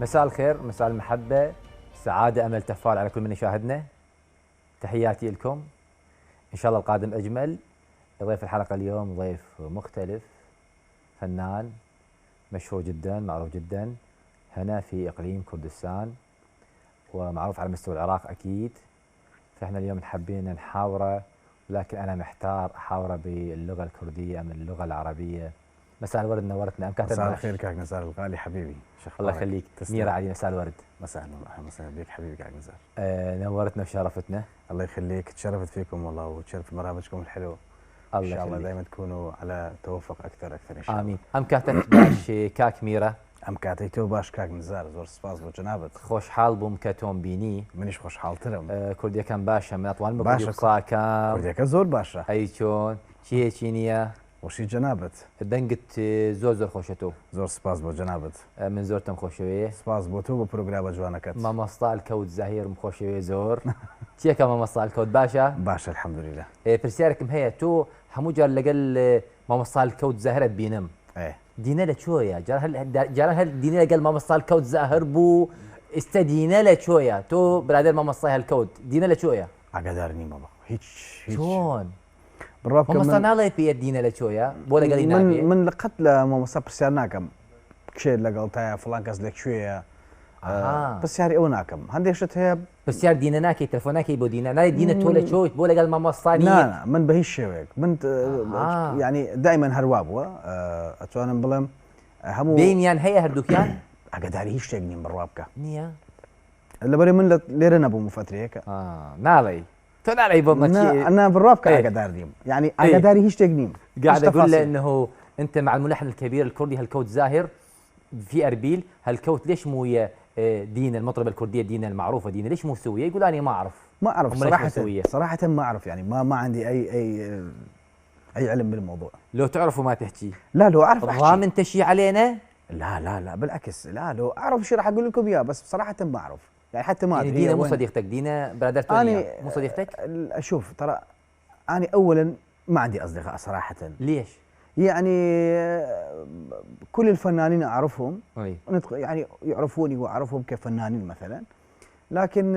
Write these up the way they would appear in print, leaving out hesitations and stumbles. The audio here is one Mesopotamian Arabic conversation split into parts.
مساء الخير، مساء المحبة، سعادة، أمل، تفاؤل على كل من يشاهدنا. تحياتي لكم، إن شاء الله القادم أجمل. ضيف الحلقة اليوم ضيف مختلف، فنان مشهور جدا، معروف جدا هنا في إقليم كردستان ومعروف على مستوى العراق أكيد. فإحنا اليوم حابين نحاوره، ولكن أنا محتار أحاوره باللغة الكردية أم اللغة العربية. مساء الورد، نورتنا. أم كاتب مساء الخير كاك نزار الغالي حبيبي. الله يخليك. ميرا علي، مساء الورد. مساء النور، اهلا وسهلا بك حبيبي كاك نزار. نورتنا وشرفتنا. الله يخليك، تشرفت فيكم والله وتشرف برامجكم الحلو. الله ان شاء الله يخليك. دائما تكونوا على توفق اكثر ان شاء الله. امين. ام كاتب باش كاك ميرا ام كاتيتو باش كاك نزار زور سباس بو جنابت. خوش حال بوم كاتوم بيني منيش خوش حال ترم. كردية كان باشا من اطوال باشا مكردي بصاكام كرديك زور باشا. اي شون شي تشينيا وشي جنابت. دنقت زور خوشتو زور سباس بو جنابت. من زورتم خوشويه سباس بو تو ببروجرام جوانكت. ما مصطال الكود زهير مخوشويه زور تيكا ما مصطال الكود باشا. باشا الحمد لله. برسيارك هي تو همو جار لقل ما مصطال الكود زاهرة بينم ايه دينا لشوية جار هل دينا لقل ما مصطال الكود زاهر بو استدينا لشوية تو برادر ما مصطال الكود دينا لشوية عقدارني ماما هيتش شون بالراب ما مصطال نالي في دينا لشوية بولا قالي نافي من لقت له ما مصاب برسيارناكم كشي لقلتها فلان كازلك شويه. بس يعني اوناكم هندي شت هي بس يار دينا ناكي تلفوناكي بو دينا ناي دينا تولا شوي بولا قال ما مصطاني لا من بهيش شويك من يعني دائما هروابوا اتوانا بلم همو بين يان هي هردوكيان اقداري هيش تجني بالرابكه نيا اللي بري من ليرنا ابو مفتريك نالي تو نالي بو انا بالرابكه اقداري يعني اقداري هيش تجني قاعد اقول له انه انت مع الملحن الكبير الكردي هالكوت زاهر في اربيل هالكوت ليش مو دينا المطربه الكرديه دينا المعروفه دينا ليش مو سويه؟ يقول انا ما اعرف صراحه ما اعرف يعني ما عندي اي علم بالموضوع. لو تعرفوا ما تحكي. لا لو اعرف احكي. ضامن تشي علينا؟ لا بالعكس، لا لو اعرف شو راح اقول لكم اياه، بس بصراحه ما اعرف يعني حتى ما يعني دينا مو صديقتك، دينا برادر تونيا مو صديقتك؟ اشوف ترى انا اولا ما عندي اصدقاء صراحه. ليش؟ يعني كل الفنانين اعرفهم أي. يعني يعرفوني واعرفهم كفنانين مثلا، لكن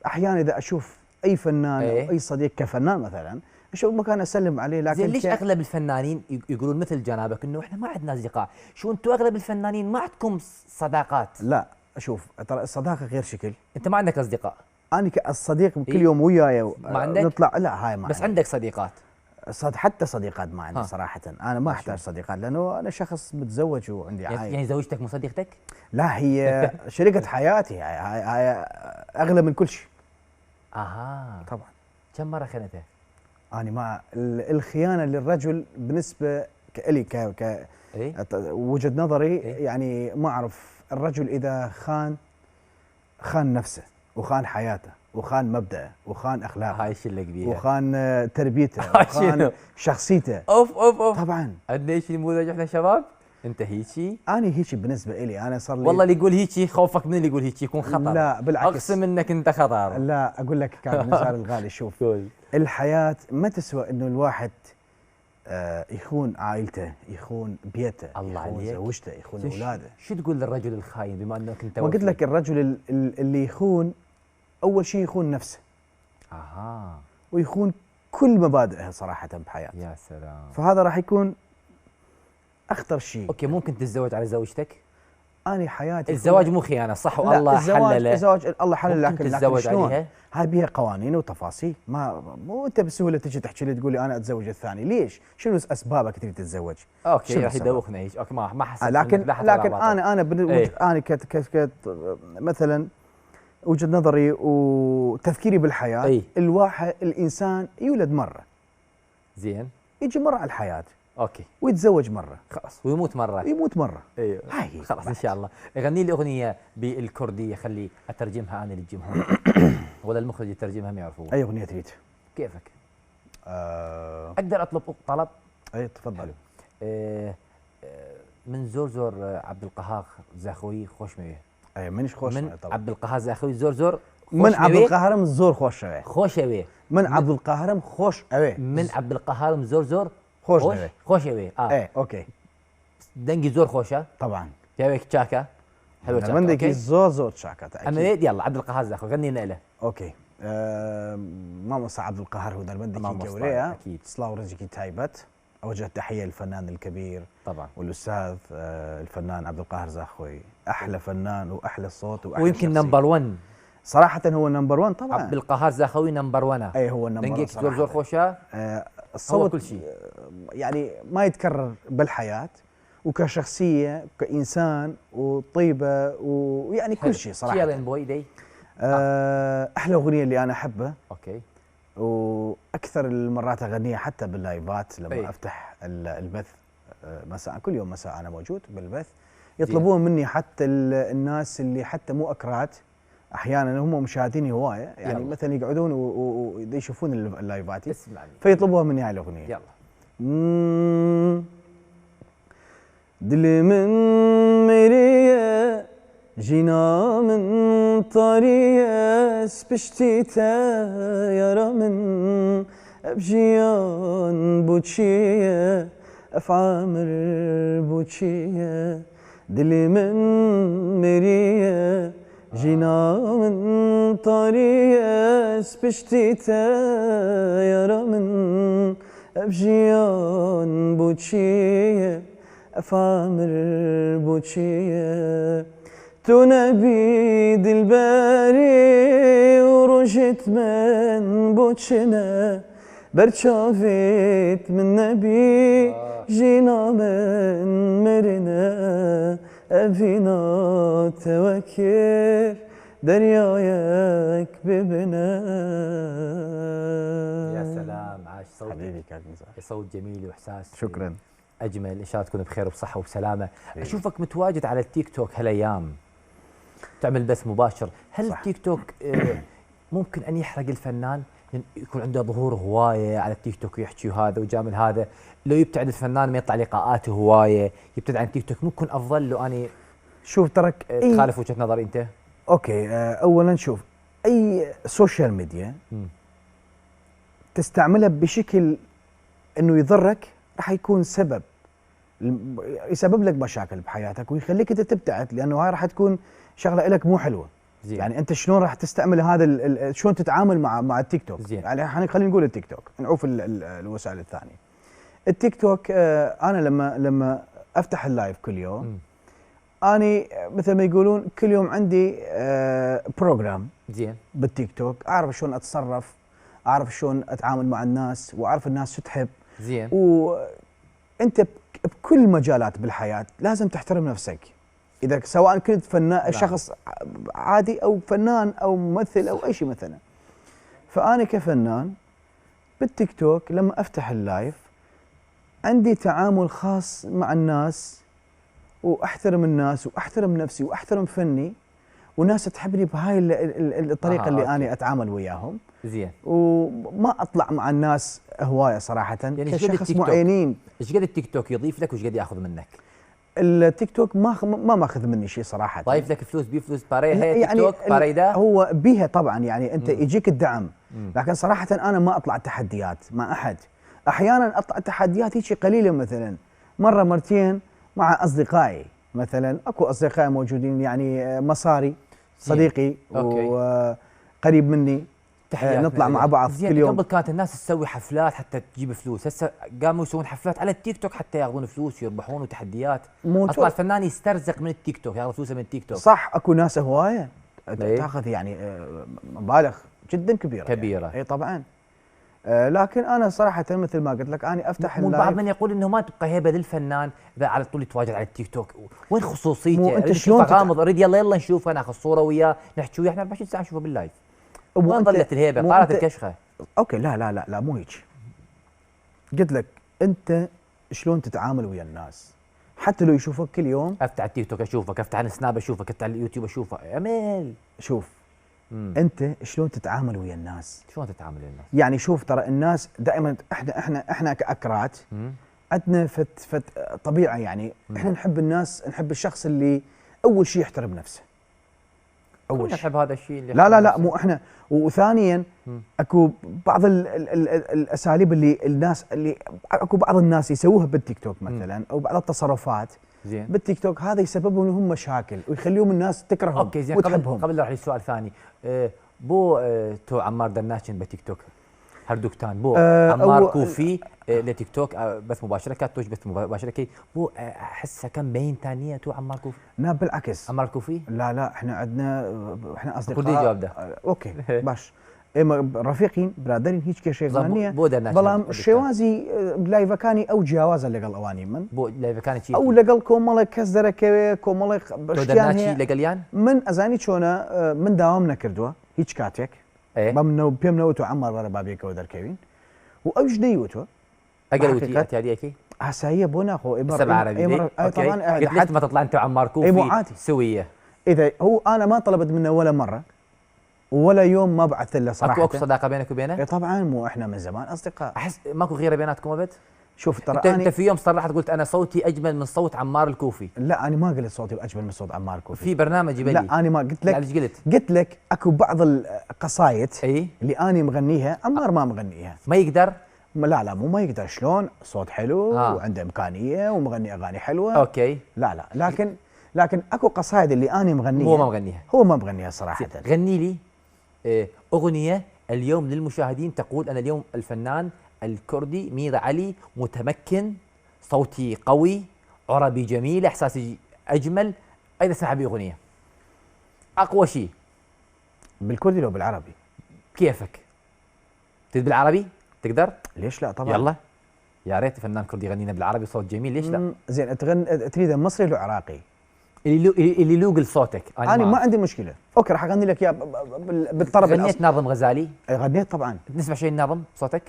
احيانا اذا اشوف اي فنان أي. او اي صديق كفنان مثلا اشوف مكان اسلم عليه. لكن زين ليش اغلب الفنانين يقولون مثل جنابك انه احنا ما عندنا اصدقاء؟ شو انتم اغلب الفنانين ما عندكم صداقات؟ لا اشوف ترى الصداقه غير شكل. انت ما عندك اصدقاء؟ انا الصديق كل يوم وياي ما عندك؟ نطلع. لا هاي ما بس عندي. عندك صديقات؟ حتى صديقات ما عندي صراحه. انا ما احتاج صديقات لانه انا شخص متزوج وعندي عائله. يعني زوجتك مو صديقتك؟ لا هي شريكة حياتي، هاي اغلى من كل شيء. اها طبعا. كم مره خنتها؟ انا ما الخيانه للرجل بالنسبه لي إيه؟ وجهه نظري إيه؟ يعني ما اعرف الرجل اذا خان نفسه وخان حياته وخان مبدأه وخان اخلاقه هاي الشله كبيره وخان تربيته وخان شخصيته. اوف طبعا. عندنا ايش نموذج احنا شباب؟ انت هيجي؟ انا هيك بالنسبه لي انا صار لي والله اللي يقول هيجي خوفك من اللي يقول هيجي يكون خطر. لا بالعكس، اقسم انك انت خطر. لا اقول لك كان نزار الغالي شوف الحياه ما تسوى انه الواحد يخون عائلته، يخون بيته، الله يخون عليك. زوجته، يخون اولاده. شو تقول للرجل الخاين بما انك انت وقلت لك الرجل اللي يخون اول شيء يخون نفسه. اها. ويخون كل مبادئه صراحه بحياته. يا سلام. فهذا راح يكون اخطر شيء. اوكي ممكن تتزوج على زوجتك؟ انا حياتي الزواج مو خيانه صح؟ والله حلله. الزواج الله حلل، لكن تتزوج شلون؟ عليها؟ هاي بيها قوانين وتفاصيل. مو انت بسهوله تجي تحكي لي تقول لي انا اتزوج الثاني، ليش؟ شنو اسبابك تريد تتزوج؟ اوكي راح يدوخنا هيك. اوكي ما حسيت. لكن انا مثلا وجهه نظري وتفكيري بالحياه. أي. الانسان يولد مره، زين، يجي مره على الحياه، اوكي، ويتزوج مره، خلاص، ويموت مره. يموت مره. ايوه هاي خلاص ان شاء الله. غني لي اغنيه بالكرديه خلي اترجمها انا للجمهور ولا المخرج يترجمها ما يعرفوها. اي اغنيه تريد؟ كيفك؟ اقدر اطلب طلب؟ اي تفضل. من زور عبد القهار زاخوي خوش مويه. اي منش خوش من طبعا. عبد القهار زاخوي زور من عبد القهار زور خوش اوي. خوش اوي. من عبد القهار خوش اوي. من عبد القهار زور خوش اوي. خوش اوي. ايه اوكي. دنقي زور خوشه طبعا. جاويك تشاكا حلو شاكا. من اوكي زوت شاكا اما يلا عبد القهار زاخو غني لنا له. اوكي ماما عبد القهار هو دربندكي جوريا اكيد صلاو رزقي تايبت. اوجه تحيه للفنان الكبير طبعا والاستاذ الفنان عبد القاهر زاخوي، احلى فنان واحلى صوت واحلى ويمكن نمبر 1 صراحه، هو نمبر 1 طبعا. عبد القهار زاخوي نمبر 1. اي هو النمبر 1 صراحه زور خوشا الصوت كل شيء يعني ما يتكرر بالحياه، وكشخصيه كانسان وطيبه ويعني كل شيء صراحه. يلا بوي دي احلى اغنيه اللي انا احبها اوكي، واكثر المرات اغنيها حتى باللايفات لما افتح البث مساء، كل يوم مساء انا موجود بالبث، يطلبون مني حتى الناس اللي حتى مو اكرات، احيانا هم مشاهديني هوايه يعني يلا. مثلا يقعدون ويشوفون اللايفات فيطلبوها مني هاي الاغنيه. يلا دل من مريه جينا من طريق سبشتيتا يرى من أبجيان بوتشية أفعامر بوتشية دل من مرية جينا من طريق سبشتيتا يرى من أبجيان بوتشية أفعامر بوتشية تنبي دلباري ورجت من بوتشنا برشافت من نبي جينا من مرنا أبينا توكر دريايك ببنا. يا سلام عاش صوتك حبيبي، كان صوت جميل واحساس شكرا اجمل. ان شاء الله تكون بخير وبصحه وبسلامه. اشوفك متواجد على التيك توك هالايام تعمل بث مباشر، هل صح. التيك توك ممكن ان يحرق الفنان؟ يكون عنده ظهور هوايه على التيك توك ويحكي هذا وجامل هذا، لو يبتعد الفنان ما يطلع لقاءاته هوايه، يبتعد عن التيك توك، ممكن افضل لو اني شوف ترك تخالف وجهه نظري انت؟ اوكي اولا شوف اي سوشيال ميديا تستعملها بشكل انه يضرك راح يكون سبب يسبب لك مشاكل بحياتك ويخليك انت تبتعد، لانه هاي راح تكون شغله لك مو حلوه. زين. يعني انت شلون راح تستعمل هذا شلون تتعامل مع التيك توك؟ زين. يعني خلينا نقول التيك توك، نعوف الوسائل الثانيه. التيك توك انا لما افتح اللايف كل يوم اني مثل ما يقولون كل يوم عندي بروجرام زين بالتيك توك، اعرف شلون اتصرف، اعرف شلون اتعامل مع الناس، واعرف الناس شو تحب. زين. وانت بكل مجالات بالحياه لازم تحترم نفسك، اذا سواء كنت فنان شخص عادي او فنان او ممثل او اي شيء مثلا. فانا كفنان بالتيك توك لما افتح اللايف عندي تعامل خاص مع الناس، واحترم الناس واحترم نفسي واحترم فني، والناس تحبني بهاي الطريقه اللي انا اتعامل وياهم. زين. وما اطلع مع الناس هوايه صراحه يعني كشخص معينين. ايش قد التيك توك يضيف لك وايش قد ياخذ منك؟ التيك توك ما ماخذ مني شيء صراحه. ضايف لك فلوس بفلوس باري هي يعني تيك توك باريدا؟ هو بيها طبعا، يعني انت يجيك الدعم، لكن صراحه انا ما اطلع تحديات مع احد. احيانا اطلع تحديات هيك قليله، مثلا مره مرتين مع اصدقائي، مثلا اكو اصدقائي موجودين يعني مصاري صديقي وقريب مني نطلع مع بعض كل يوم. قبل كانت الناس تسوي حفلات حتى تجيب فلوس، هسه قاموا يسوون حفلات على التيك توك حتى ياخذون فلوس ويربحون وتحديات. اصلا الفنان يسترزق من التيك توك، ياخذ فلوسه من التيك توك. صح، اكو ناس هوايه تاخذ يعني مبالغ جدا كبيره. اي طبعا. لكن انا صراحه مثل ما قلت لك انا افتح اللايف. بعض من يقول انه ما تبقى هيبه للفنان اذا على طول يتواجد على التيك توك، وين خصوصيته؟ انت شلون غامض اريد يلا نشوفه، ناخذ صوره وياه نحكي وياه، احنا 24 ساعه نشوفه باللايف. وين ظلت الهيبه؟ طارت الكشخه. اوكي لا مو هيك. قلت لك انت شلون تتعامل ويا الناس، حتى لو يشوفك كل يوم. افتح التيك توك اشوفك، افتح السناب اشوفك، افتح اليوتيوب اشوفك، اعمل شوف انت شلون تتعامل ويا الناس. شلون تتعامل ويا الناس؟ يعني شوف ترى الناس دائما احنا كاكرات عندنا فت طبيعه، يعني احنا نحب الناس، نحب الشخص اللي اول شيء يحترم نفسه. اول شيء نحب هذا الشيء اللي لا مو احنا. وثانيا اكو بعض الاساليب اللي الناس اللي اكو بعض الناس يسووها بالتيك توك مثلا او بعض التصرفات زين بالتيك توك، هذا يسبب لهم مشاكل ويخليهم الناس تكرههم. اوكي زين. قبل نروح للسؤال الثاني، بو تو عمار دناشن بتيك توك هردوكتان بو عمار كوفي لتيك توك بث مباشره كاتوش بث مباشره كي بو احسها كم بين ثانيه تو عمار كوفي. لا بالعكس عمار كوفي لا احنا عندنا احنا اصدقاء. كردي جواب ده اوكي باش رفيقين برادرين هيك شيء غنيه بلام الشوازي لايفكاني او جوازه لقل اواني من بو لايفكاني شي او لقل كومله كزدرك كومله بشتيان هي لقليان من ازاني شونا من داومنا كردوا هيك كاتك بمنو بيمنو تو عمر بابيك ودركوين واوج ديوتو اقلوتي اتياديكي هسه هي بونا خو سبع عربي طبعا قلت ما تطلع انت وعمار كوفي سويه. اذا هو انا ما طلبت منه ولا مره ولا يوم ما بعث له صراحه. اكو صداقه بينك وبينه؟ اي طبعا مو احنا من زمان اصدقاء. احس ماكو غيره بيناتكم ابد؟ شوف ترى انت في يوم صرحت قلت انا صوتي اجمل من صوت عمار الكوفي. لا انا ما قلت صوتي اجمل من صوت عمار الكوفي في برنامج يبلي. لا انا ما قلت لك. ليش قلت؟ قلت لك اكو بعض القصايد اي اللي انا مغنيها عمار ما مغنيها. ما يقدر؟ لا مو ما يقدر. شلون صوت حلو وعنده امكانيه ومغني اغاني حلوه. اوكي لا لكن اكو قصايد اللي انا مغنيها هو ما مغنيها صراحه. غني لي اغنيه اليوم للمشاهدين تقول انا اليوم الفنان الكردي مير علي متمكن، صوتي قوي، عربي جميل، احساسي اجمل. اين سحب اغنيه اقوى شيء بالكردي لو بالعربي؟ كيفك تريد بالعربي؟ تقدر؟ ليش لا طبعا. يلا يا ريت فنان كردي يغنينا بالعربي صوت جميل. ليش لا؟ زين تريد مصري لو عراقي؟ اللي يلوق لصوتك. انا ما عندي مشكله. اوكي راح اغني لك اياه بالطرب الاصلي. غنيت ناظم غزالي؟ غنيت طبعا. تسمع شيء الناظم بصوتك؟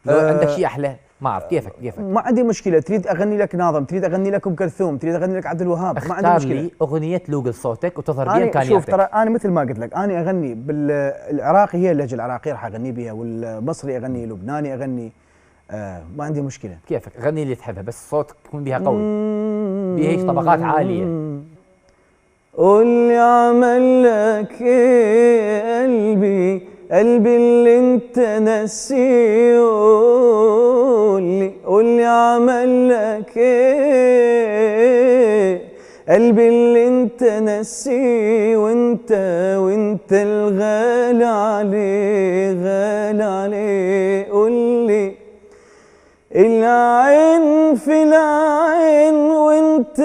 لو عندك شيء احلى ما اعرف. كيفك ما عندي مشكله. تريد اغني لك ناظم، تريد اغني لك ام كلثوم، تريد اغني لك عبد الوهاب، ما عندي مشكله. لي اغنيه تلوق لصوتك وتظهر بامكانياتك. شوف ترى انا مثل ما قلت لك انا اغني بالعراقي هي اللهجه العراقيه راح اغني بها، والمصري اغني، لبناني اغني، ما عندي مشكله. كيفك غني اللي تحبها بس صوتك يكون بها قوي، بها هيك طبقات عاليه. قول لي عمل لك ايه قلبي اللي انت نسيه، قول لي عمل لك ايه قلبي اللي انت نسيه، وانت الغالي عليه قول لي العين في العين وانت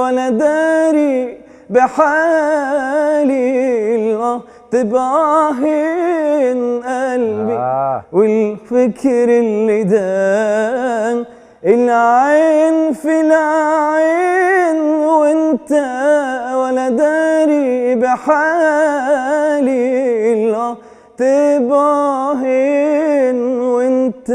ولا داري بحالي، الله تباهين قلبي والفكر اللي دام، العين في العين وانت ولا داري بحالي، الله تباهين وانت.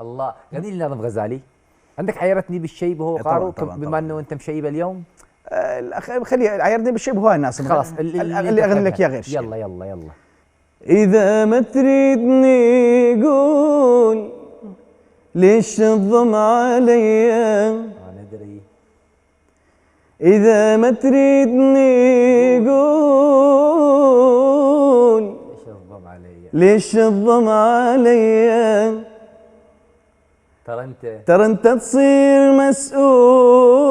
الله. غني لي ناظم غزالي. عندك عيرتني بالشيب وهو قارو بما انه انت مشيبه اليوم. خلي عيرني بالشيب هواي الناس. خلاص اللي اغني لك يا غير شيء. يلا اذا ما تريدني قول ليش تضم عليا، ندري. اذا ما تريدني قول ليش تضم عليا، ترى انت تصير مسؤول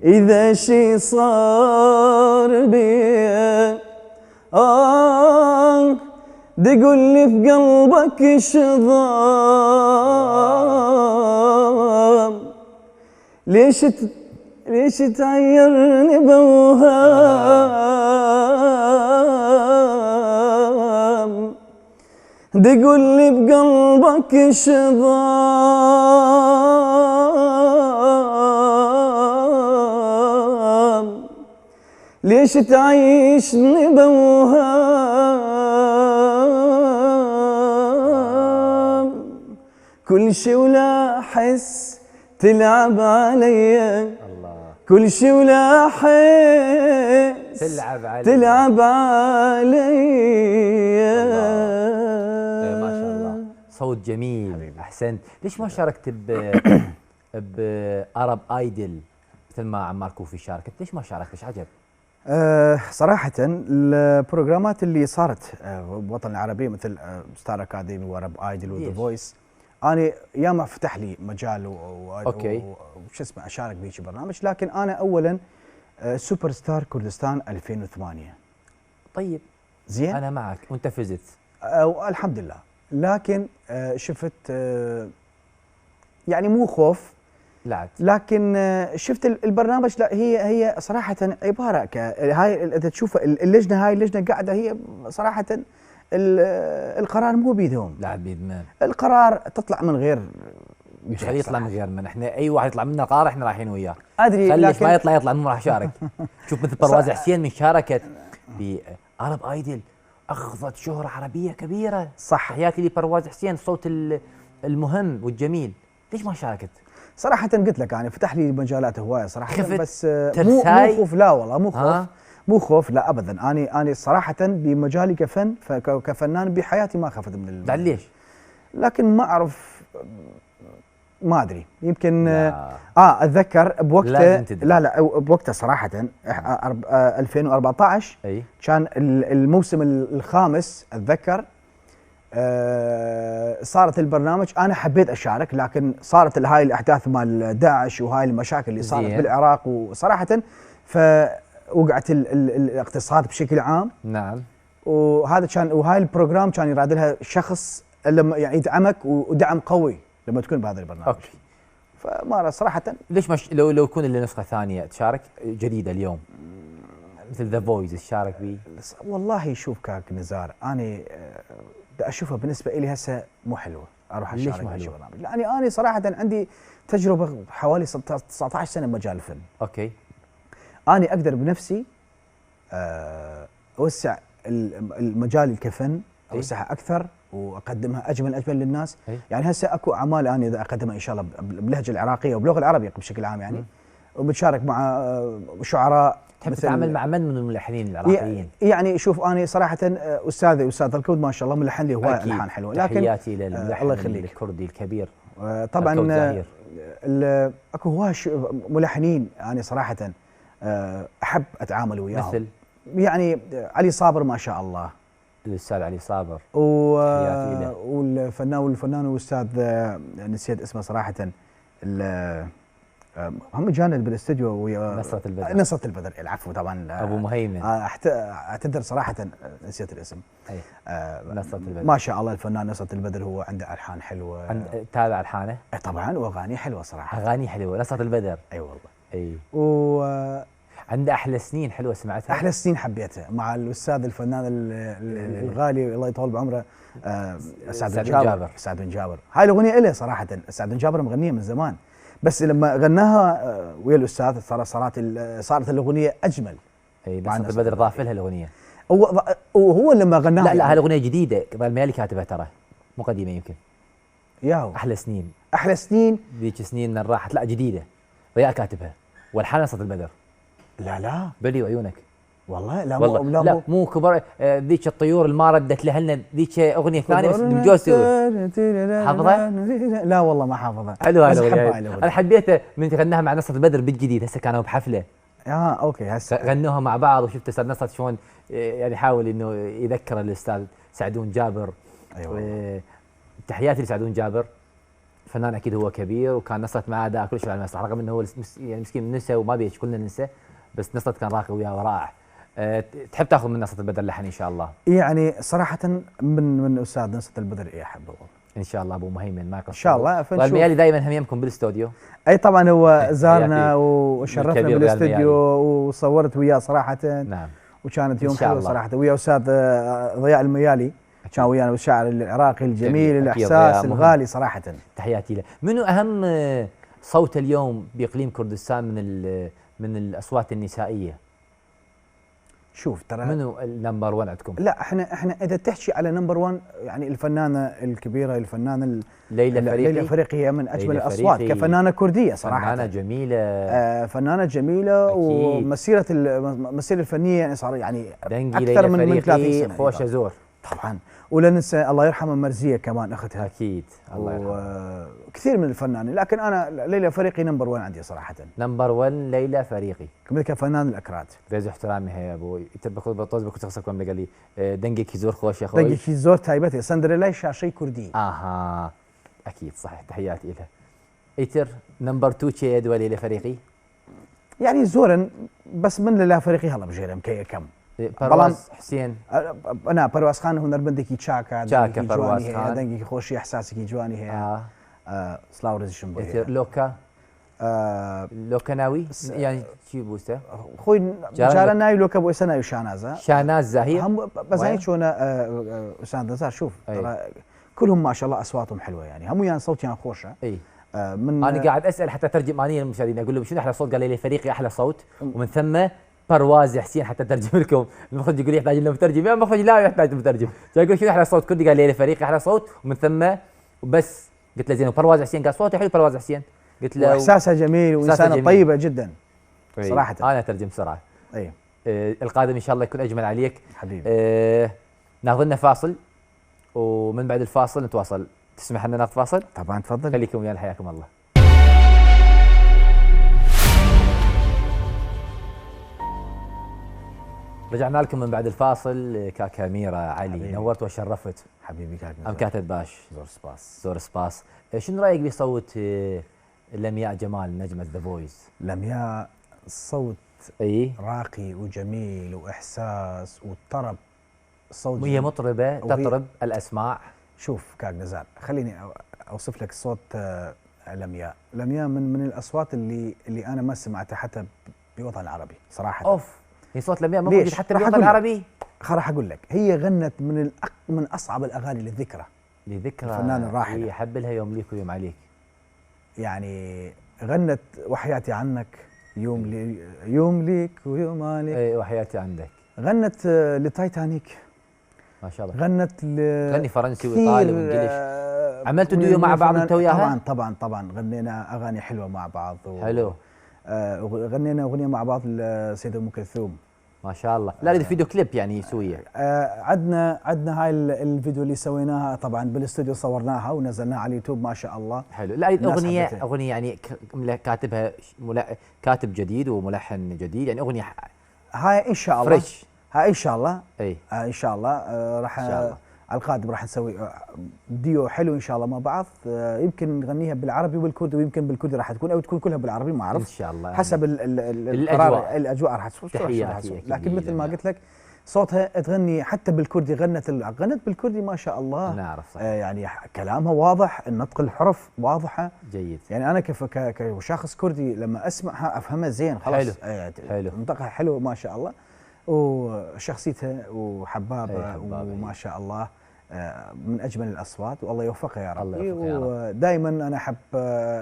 اذا شي صار بيا، دقول لي في قلبك ايش ضام، ليش تعيرني بوهام، دقول لي بقلبك ايش ضام، ليش تعيشني بوهام، كل شي ولا احس تلعب عليا، كل شي ولا احس تلعب عليا. ما شاء الله صوت جميل. احسنت. ليش ما شاركت بارب ايدل مثل ما عمار كوفي شاركت، ليش ما شاركت؟ ايش عجب؟ صراحة البروجرامات اللي صارت بالوطن العربي مثل ستار اكاديمي وارب ايدل وذا فويس، انا ياما فتح لي مجال وش اسمه اشارك بهيك برنامج، لكن انا اولا سوبر ستار كردستان 2008. طيب زين، انا معك وانت فزت. الحمد لله، لكن شفت يعني مو خوف، لكن شفت البرنامج، لا هي صراحة عبارة هاي اذا تشوف اللجنة، هاي اللجنة قاعدة هي صراحة القرار مو بيدهم، لا بيد من القرار تطلع من غير مش خليه يطلع من غير من، احنا اي واحد يطلع منا القرار احنا رايحين وياه. ادري لكن ما يطلع مو راح اشارك. شوف مثل برواز حسين من شاركت بعرب ايدل اخذت شهرة عربية كبيرة. صح، تحياتي لبرواز حسين، الصوت المهم والجميل، ليش ما شاركت؟ صراحة قلت لك يعني فتح لي مجالات هواية صراحة، خفت بس مو خوف، لا والله مو خوف، مو خوف لا ابدا. انا صراحة بمجالي كفن كفنان بحياتي ما خفت من ليش؟ لكن ما اعرف، ما ادري، يمكن اتذكر بوقته، لا بوقته صراحة 2014 كان الموسم الخامس اتذكر، صارت البرنامج، انا حبيت اشارك، لكن صارت هاي الاحداث مال داعش وهاي المشاكل اللي صارت بالعراق، وصراحه فوقعت الاقتصاد بشكل عام. نعم. وهذا كان، وهاي البروجرام كان يراد لها شخص لما يعني يدعمك ودعم قوي لما تكون بهذا البرنامج. اوكي. فما صراحه ليش مش لو يكون اللي نسخه ثانيه تشارك جديده اليوم مثل ذا فويس تشارك بيه؟ والله شوف كاك نزار، انا اشوفها بالنسبه لي هسه مو حلوه اروح اشارك بهالبرنامج، لاني انا صراحه عندي تجربه حوالي 19 سنه بمجال الفن. اوكي. انا اقدر بنفسي اوسع المجال كفن، اوسعها اكثر واقدمها اجمل للناس. يعني هسه اكو اعمال انا اذا اقدمها ان شاء الله باللهجه العراقيه وباللغه العربيه بشكل عام يعني، وبتشارك مع شعراء. تحب تتعامل مع من الملحنين العراقيين؟ يعني شوف انا صراحه استاذ الكود ما شاء الله ملحن لي هواي الحان حلوه، لكن تحياتي للملحن الكردي الكبير طبعا اكو هواي ملحنين انا صراحه احب اتعامل وياهم، مثل يعني علي صابر ما شاء الله، الاستاذ علي صابر، والفنان والاستاذ نسيت اسمه صراحه، هم جانا بالاستديو ويا نصرة البدر. العفو طبعا ابو مهيمن، اعتذر صراحه نسيت الاسم. نصرة البدر ما شاء الله الفنان نصرة البدر هو عنده الحان حلوه، تابع الحانه؟ طبعا، واغاني حلوه صراحه، اغاني حلوه نصرة البدر. اي والله. اي. عنده احلى سنين حلوه سمعتها؟ احلى سنين حبيتها مع الاستاذ الفنان الغالي الله يطول بعمره سعد بن جابر. هاي الاغنيه له صراحه، سعد بن جابر مغنيه من زمان، بس لما غناها ويا الاستاذ صارت الاغنيه اجمل. اي نصرة البدر ضاف لها الاغنيه، وهو لما غناها. لا هالاغنيه جديده، الميالي كاتبها ترى، مو قديمه يمكن. ياهو احلى سنين ذيك سنين راحت، لا جديده، ضياء كاتبها والحان نصرة البدر. لا بلي وعيونك والله. لا والله لا مو كبر. ذيك الطيور اللي ما ردت لهلنا، ذيك اغنيه ثانيه بس مجوز حافظها؟ لا والله ما حافظها. حلوه الاغنيه، انا حبيتها من غناها مع نصرة البدر بالجديد، هسه كانوا بحفله. اوكي هسه غنوها مع بعض، وشفت استاذ نصرة شلون يعني حاول انه يذكر الاستاذ سعدون جابر. ايوه. تحياتي لسعدون جابر، فنان اكيد هو كبير، وكان نصرة معاه اداء كل شيء على المسرح، رغم انه هو يعني مسكين نسى وما بيش كلنا ننسى، بس نصرة كان راقي وياه ورائع. تحب تاخذ من نصرة البدر لحن ان شاء الله؟ يعني صراحه من استاذ نصرة البدر احبه ان شاء الله. ابو مهيمن ما ان شاء الله. والميالي دائما هم يمكم بالاستوديو. اي طبعا هو زارنا وشرفنا بالاستوديو وصورت وياه صراحه. نعم. وكانت يوم حلو صراحه، ويا استاذ ضياء الميالي كان ويانا، والشاعر العراقي الجميل الاحساس الغالي صراحه. تحياتي له. منو اهم صوت اليوم باقليم كردستان من الاصوات النسائيه؟ شوف ترى منو النمبر 1 عندكم؟ لا احنا اذا تحكي على نمبر 1 يعني الفنانه الكبيره، الفنانه ليلى فريقي هي من اجمل الاصوات كفنانه كرديه صراحه. فنانه جميله. فنانه جميله أكيد. ومسيره الفنيه يعني صار يعني اكثر من 30 سنه. خوش زور طبعا. ولا ننسى الله يرحمه مرزيه كمان اختها. اكيد الله يرحمه. وكثير من الفنانين، لكن انا ليلى فريقي نمبر 1 عندي صراحه. نمبر 1 ليلى فريقي كفنان الاكراد. بيز احترامي هي ابو تبقى بطوز بكو تخصكم قال لي دنجي كيزور خوش يا اخوي. دنجي كيزور تايبتي سندريلا شاشي كردي. اها اكيد صحيح، تحياتي لها. ايتر نمبر 2 تشيد وليلى فريقي يعني زورا بس من ليلى فريقي هلا بجيرم كي كم پرواز حسين. انا پرواز خان هنربندێکی چاکە پرواز خان دەنگێکی خۆشی احساسێکی جوانی هەیە. سلااو ڕێزیشم بۆ لۆکە ناوی یان چی بووستە خۆی جارە ناوی لۆکە بۆ ئێستا ناوی شانازە. شاناز زاهیر بەزای چۆنە ئوساندەزار شوف كلهم ما شاء الله اصواتهم حلوه يعني هميان صوتيان خوشه. اي انا قاعد اسال حتى ترجمانيا للمشاهدين اقول لهم شنو احلى صوت؟ قال لي فريقي احلى صوت، ومن ثم برواز حسين حتى ترجم لكم. المخرج يقول يحتاج لنا مترجم، يا المخرج لا يحتاج مترجم. يقول شنو احلى صوت كردي؟ قال لي فريقي احلى صوت، ومن ثم وبس. قلت له زين وبرواز حسين قال صوته حلو برواز حسين. قلت له واحساسها جميل وانسانه طيبه جدا صراحه. انا اترجم بسرعه. اي القادم ان شاء الله يكون اجمل عليك حبيبي. ناخذ لنا فاصل، ومن بعد الفاصل نتواصل. تسمح لنا ناخذ فاصل؟ طبعا تفضل. خليكم ويانا حياكم الله. رجعنا لكم من بعد الفاصل. كاكا ميرا علي حبيبي. نورت وشرفت حبيبي كاكا. ام كاتب باش زور سباس. زور سباس. شنو رايك بصوت لمياء جمال نجمة ذا فويس؟ لمياء صوت اي راقي وجميل واحساس وطرب. صوت وهي مطربة تطرب الاسماع. شوف كاك نزار خليني اوصف لك صوت لمياء. لمياء من الاصوات اللي انا ما سمعتها حتى بالوطن العربي صراحه. اوف، هي صوت لمياء ما موجود حتى بالوطن العربي. راح اقول لك، هي غنت من اصعب الاغاني للذكرى الفنان الراحل. هي حب لها يوم ليك ويوم عليك. يعني غنت وحياتي عنك، يوم ليك ويوم عليك. اي وحياتي عندك. غنت لتايتانيك ما شاء الله. غنت غني فرنسي وايطالي وانجليش. عملتوا ديو مع بعض انت وياها؟ طبعا غنينا اغاني حلوه مع بعض. حلو. غنينا اغنيه مع بعض للسيده ام كلثوم. ما شاء الله. لا اريد فيديو كليب يعني سويه. عندنا هاي الفيديو اللي سويناها طبعا بالاستوديو، صورناها ونزلناها على اليوتيوب ما شاء الله. حلو. لا اريد اغنيه يعني كاتبها كاتب جديد وملحن جديد، يعني اغنيه هاي ان شاء الله فريش. هاي ان شاء الله. اي ان شاء الله راح على القادم راح نسوي ديو حلو ان شاء الله مع بعض. يمكن نغنيها بالعربي والكردي، ويمكن بالكردي راح تكون، او تكون كلها بالعربي ما اعرف ان شاء الله. حسب الاجواء راح تكون. لكن مثل ما قلت لك صوتها تغني حتى بالكردي. غنت بالكردي ما شاء الله. نعرف صح. يعني كلامها واضح، النطق الحرف واضحه جيد. يعني انا كشخص كردي لما اسمعها افهمها زين خلاص. حلو. نطقها حلو ما شاء الله، وشخصيتها وحبابه وما شاء الله من اجمل الاصوات، والله يوفقها يا رب. ودائما انا احب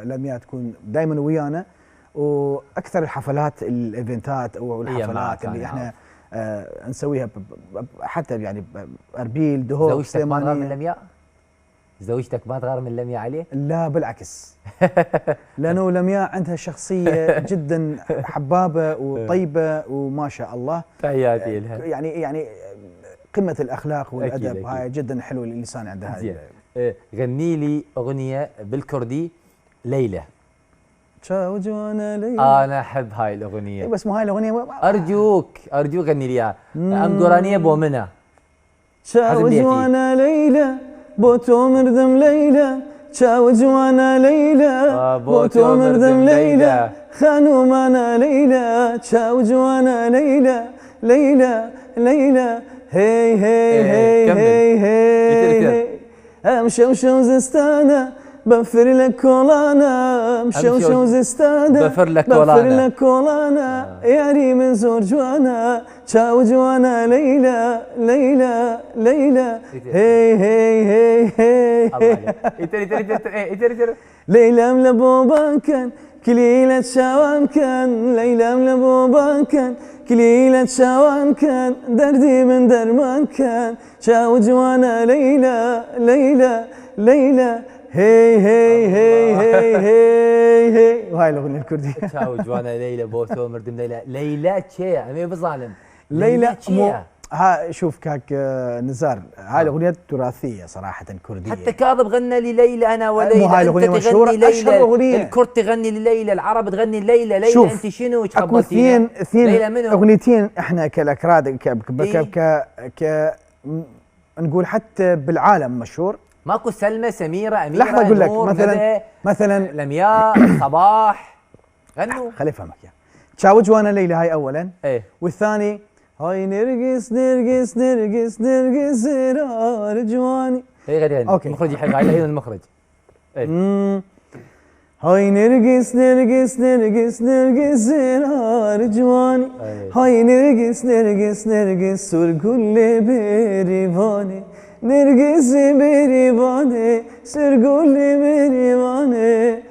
لمياء تكون دائما ويانا، واكثر الحفلات الايفنتات او الحفلات اللي احنا نسويها حتى يعني اربيل دهوك. زوجتك ما تغار من لمياء؟ زوجتك ما تغار من لمياء عليه؟ لا بالعكس. لانه لمياء عندها شخصيه جدا حبابه وطيبه وما شاء الله. تحياتي لها. يعني قمه الاخلاق والادب. أكيد. هاي جدا حلو اللسان عندها. هاي غني لي اغنيه بالكردي ليلى. تشاو جوانا ليلى. انا احب هاي الاغنيه. بس مو هاي الاغنيه. ارجوك غني لي اياها. ام قرانيه بومنه. تشاو جوانا ليلى بوتو مردم ليلى. تشاو جوانا ليلى بوتو مردم ليلى. خانو مانا ليلى. تشاو جوانا ليلى ليلى هي امشو زستانه بفر لك كولانا. مشو زستانه بفر لك كولانا. ياري من زور جوانا. تشاو جوانا ليلى هي ليلى ملبوبا كان كليلة شوان كان. ليلى ملبوبا كان كليلة شوان كان. دردي من درمان كان. تشاو جوانا ليلى هي وهاي الاغنيه الكرديه. تشاو جوانا ليلى بوتو مردم ليلى. ليلى تشيا امي بظالم. ليلى ها شوف كاك نزار، هاي الاغنيه تراثيه صراحه كرديه. حتى كاظم غنى لليلى انا وليلى، مو هاي الاغنيه مشهوره، اشهر اغنيه. الكرد تغني لليلى، العرب تغني لليلى، ليلى انت شنو اكو اثنين منو؟ اغنيتين احنا كالاكراد إيه؟ نقول حتى بالعالم مشهور. ماكو سلمى، سميره، اميره، لحظه اقول لك مثلا لمياء، صباح غنوا. خلي افهمك اياها. تشاوج وانا ليلى هاي اولا. ايه. والثاني هاي نرقص نرقص نرقص نرقص رجواني. اي غادي غني. المخرج يحق على المخرج. ايه. هاي نرقص نرقص نرقص نرقص رجواني. هاي نرقص نرقص نرقص سر كل بريفاني. نرقص بريفاني سر كل بريفاني.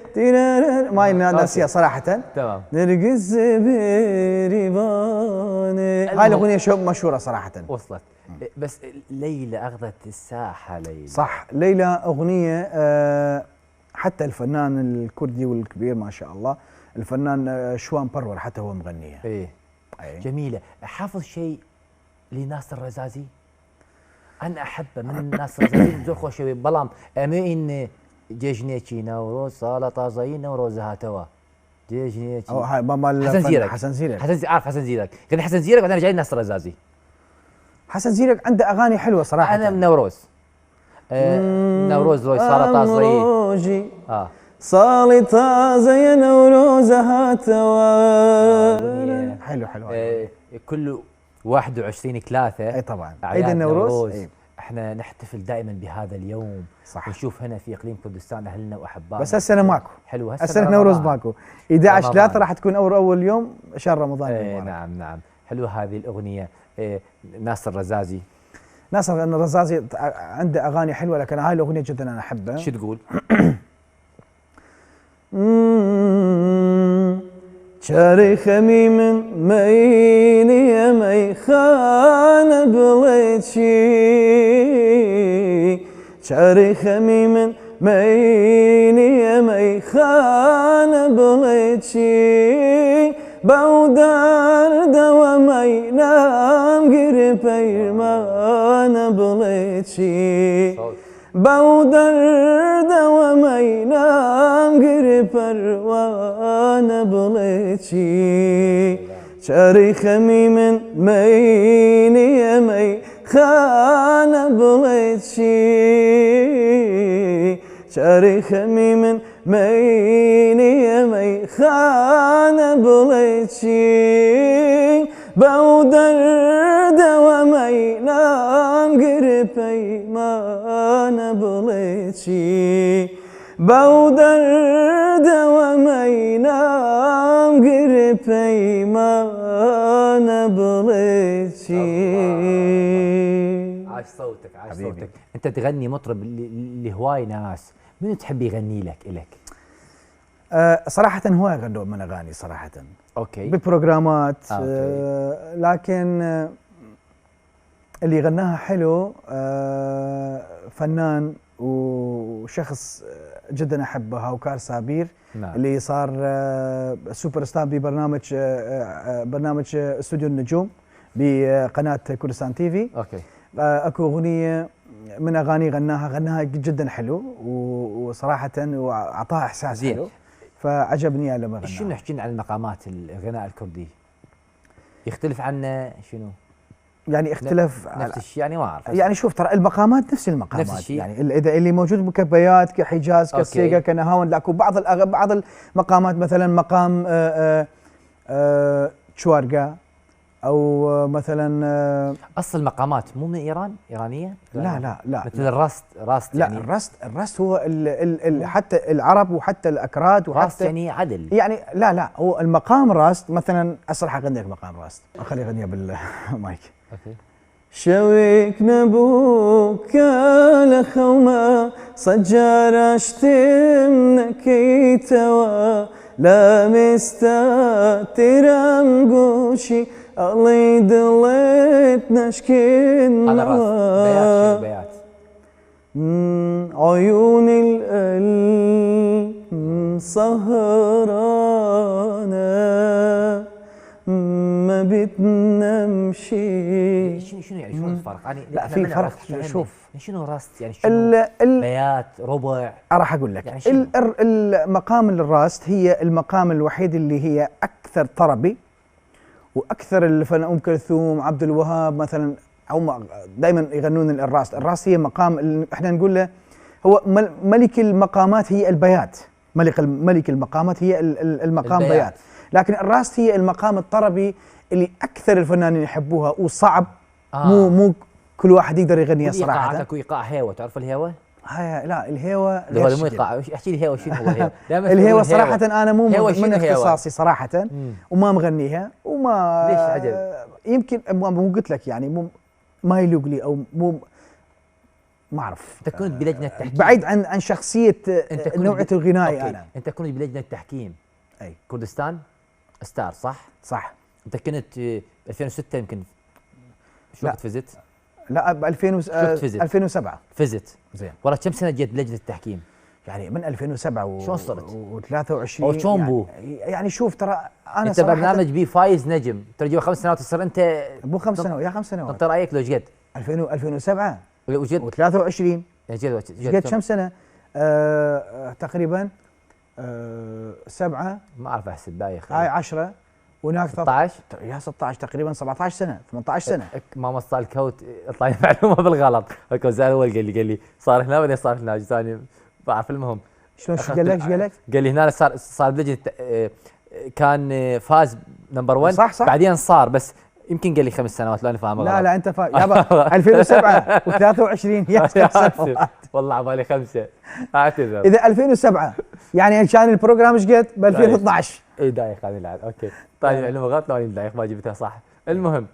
ما ناسيها صراحة. تمام. نرقص بريفاني. هاي الأغنية مشهورة صراحة. وصلت. بس ليلى أخذت الساحة. ليلى صح، ليلى أغنية حتى الفنان الكردي والكبير ما شاء الله، الفنان شوان برور حتى هو مغنيها. ايه. جميلة. حافظ شيء لناصر الرزازي؟ أنا أحبه من ناصر الرزازي زوخو شوي بلام أمين جيجنيتشي نوروز سلطة زي نوروز هاتوا جيجنيتشي. هاي مال حسن زيرك. حسن زيرك. عارف حسن زيرك، غني حسن زيرك بعدين جاي ناصر الرزازي. حسن زيرك عنده أغاني حلوة صراحة. أنا من نوروز. نوروز روي سلطة زي سلطة زي نوروز هاتوا. حلو. كل 21/3 اي طبعا عيد النوروز. احنا نحتفل دائما بهذا اليوم. صح. ونشوف هنا في اقليم كردستان اهلنا واحبائنا. بس هالسنه ماكو. حلو. هالسنه نوروز ماكو. 11/3 راح تكون اول يوم شهر رمضان. نعم. حلو هذه الاغنيه. ناصر الرزازي. ناصر الرزازي عنده اغاني حلوه، لكن هاي الاغنيه جدا انا احبها. شو تقول؟ شاري خميم ميني يا ميخان بليتشي. شاري خميم ميني يا ميخان بليتشي. بودار دوا مينام قرب ايرمان بليتشي. بودر دوا مينام قرب اروان بليتشي. شاري خميم ميني يا ميخان بليتشي. شاري خميم ميني يا ميخان بليتشي. بودر دوا مينام قرب ايمان بليتشي. بودر دوا مينام قرب ايمان بليتشي. عاش صوتك. انت تغني مطرب لهواي ناس، منو تحب يغني لك إلك؟ صراحة هواي غنوا من أغاني صراحة. اوكي. ببروجرامات. لكن اللي غناها حلو فنان وشخص جدا احبه، هاوكار سابير. نعم. اللي صار سوبر ستار ببرنامج استوديو النجوم بقناة كردستان تي في. اوكي. اكو اغنية من اغاني غناها جدا حلو، وصراحة واعطاها احساس حلو، فعجبني لما غناها. شنو نحكي عن المقامات الغناء الكردي؟ يختلف عنا شنو؟ يعني اختلف نفس الشيء يعني ما اعرف. يعني شوف ترى المقامات نفس المقامات، نفس الشيء. يعني اذا اللي موجود بكبيات كحجاز كالسيقه كنهاون، لكن بعض المقامات مثلا مقام تشوارقا او مثلا اصل المقامات مو من ايران؟ ايرانيه؟ لا مثل الرست لا يعني الرست هو حتى العرب وحتى الاكراد وحتى راست يعني عدل يعني لا هو المقام راست مثلا اصلا حغني لك مقام راست، خلي اغنيها بالمايك. اوكي. شويك نبوك لخوما صجار اشتمنك توا لا مستترم قوشي الله ضليت نشكين هذا بيات عيون القلب سهرانة ما بدنا نمشي. شنو يعني شلون الفرق؟ يعني لا إحنا في ما فرق. نعرف. شوف شنو راست يعني شنو بيات ربع؟ راح اقول لك يعني شنو؟ المقام الراست هي المقام الوحيد اللي هي اكثر طربي واكثر الفن. ام كلثوم، عبد الوهاب مثلا، هم دائما يغنون الراست. الراست هي مقام احنا نقول له هو ملك المقامات، هي البيات. ملك المقامات هي المقام بيات. لكن الراست هي المقام الطربي اللي اكثر الفنانين يحبوها وصعب. مو كل واحد يقدر يغنيها صراحه. ايقاعاتك وايقاع هيوه، تعرف الهيوه؟ هاي لا الهيوه غير مو ايقاع. احكي لي الهيوه شنو هو الهيوه؟ الهيوه صراحه انا مو من اختصاصي صراحه، وما مغنيها وما ليش عجب؟ يمكن مو قلت لك يعني مو ما يلوق لي او مو ما اعرف. انت كنت بلجنه تحكيم بعيد عن شخصيه نوعيه الغنائي. انا انت كنت بلجنه تحكيم اي كردستان ستار، صح؟ انت كنت 2006 يمكن. شو وقت فزت؟ لا ب 2007 فزت. زين. والله كم سنه جيت بلجنه التحكيم؟ يعني من 2007 شلون صرت؟ و23 او شلون بو؟ يعني شوف ترى انا انت برنامج بيه فايز نجم، ترى 5 سنوات تصير انت مو 5 سنوات يا 5 سنوات. انت رايك لو جد 2007 وجد و23 جد كم سنه؟ تقريبا 7 ما اعرف احسب بايخ. هاي 10 وهناك 16 يا 16 تقريبا 17 سنه 18 سنه. ما مصال الكوت يطلع لي معلومه بالغلط. الكوت اول قال لي صار هنا بعدين صار هنا ثاني بعرف. المهم شلون ايش قال لك؟ قال لي هنا صار بلجنه كان فاز نمبر 1 صح بعدين صار بس يمكن قال لي 5 سنوات لو انا فاهم غلط. لا انت يابا 2007 و23 يا 5 سنوات والله عبالي 5. اعتذر. اذا 2007 يعني كان البروجرام ايش قد ب 2012. اي دايخ هذه العاد. اوكي طيب معلومه غلط. لو دايخ ما جبتها صح. المهم